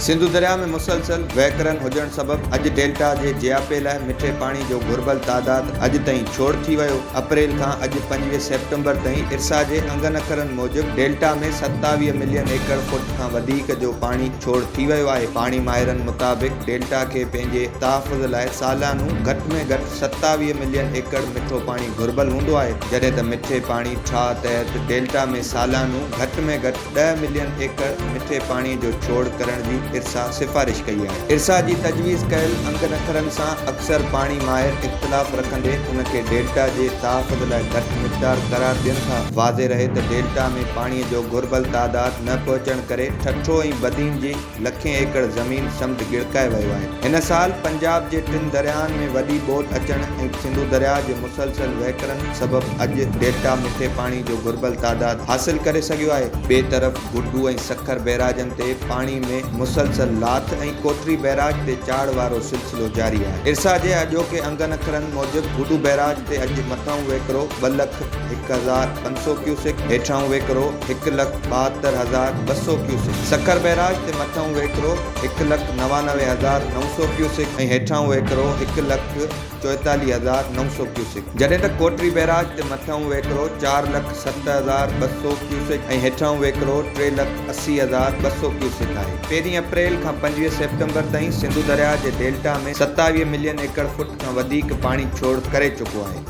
سنڌو درياء ۾ مسلسل وهڪرن هجڻ سبب اڄ ڊيلٽا جي جياپي لاء مٺي پاڻي جو گهربل تعداد اڄ تائين ڇوڙ ٿي ويو. اپريل کان اڄ 25 سيپٽمبر تائين ارسا جي انگن اکرن موجب ڊيلٽا ۾ 27 ملين ايڪڙ فوٽ کان وڌيڪ جو پاڻي ڇوڙ ٿي ويو آهي. پاڻي ماهرن مطابق ڊيلٽا کي پنهنجي تحفظ لاء ساليانو گهٽ ۾ گهٽ 27 ملين ايڪڙ مٺو پاڻي گهربل هوندو آهي، جڏهن ته مٺي پاڻي ٺاهه تحت ڊيلٽا ۾ ساليانو گهٽ ۾ گهٽ 10 ملين ايڪڙ مٺي پاڻي جو ڇوڙ ڪرڻ جي ارسا سفارش ڪئي آهي. ارسا جي تجويز ڪيل انگن اکرن سان اڪثر پاڻي ماهر اختلاف رکندي ان کي ڊيلٽا جي تحفظ لاء گهٽ مقدار قرار ڏين ٿا. واضح رهي ته ڊيلٽا ۾ پاڻي جو گهربل تعداد نه پهچڻ ڪري ٺٽو ۽ بدين جي لکين ايڪڙ زمين سمنڊ ڳڙڪائي ويو آهي. هن سال پنجاب جي ٽن درياهن ۾ وڏي ٻوڏ اچڻ ۽ سنڌو درياهه جي مسلسل وهڪرن سبب اڄ ڊيلٽا مٺي پاڻي جو گهربل تعداد حاصل ڪري سگهيو آهي. ٻئي طرف گڊو ۽ سکر بئراجن تي پاڻي ۾ مسلسل لاٿ ۽ ڪوٽري بئراج تي چاڙهه وارو سلسلو جاري آهي. ارسا جي اڄوڪي انگن اکرن موجب گڊو بئراج تي اڄ مٿانهون وهڪرو 2,01,500 ڪيوسڪ، هيٺانهون وهڪرو 1,72,200 ڪيوسڪ، سکر بئراج تي مٿانهون وهڪرو 1,99,900 ڪيوسڪ ۽ هيٺانهون وهڪرو 1,44,900 ڪيوسڪ، جڏهن ته ڪوٽري بئراج تي مٿانهون وهڪرو 4,07,200 ڪيوسڪ ۽ هيٺانهون وهڪرو 3,80,200 ڪيوسڪ آهي. پهرين اپريل کان 25 سيپٽمبر تائين سنڌو درياهه جي ڊيلٽا ۾ 27 ملين ايڪڙ فوٽ کان وڌيڪ پاڻي ڇوڙ ڪري چڪو آهي.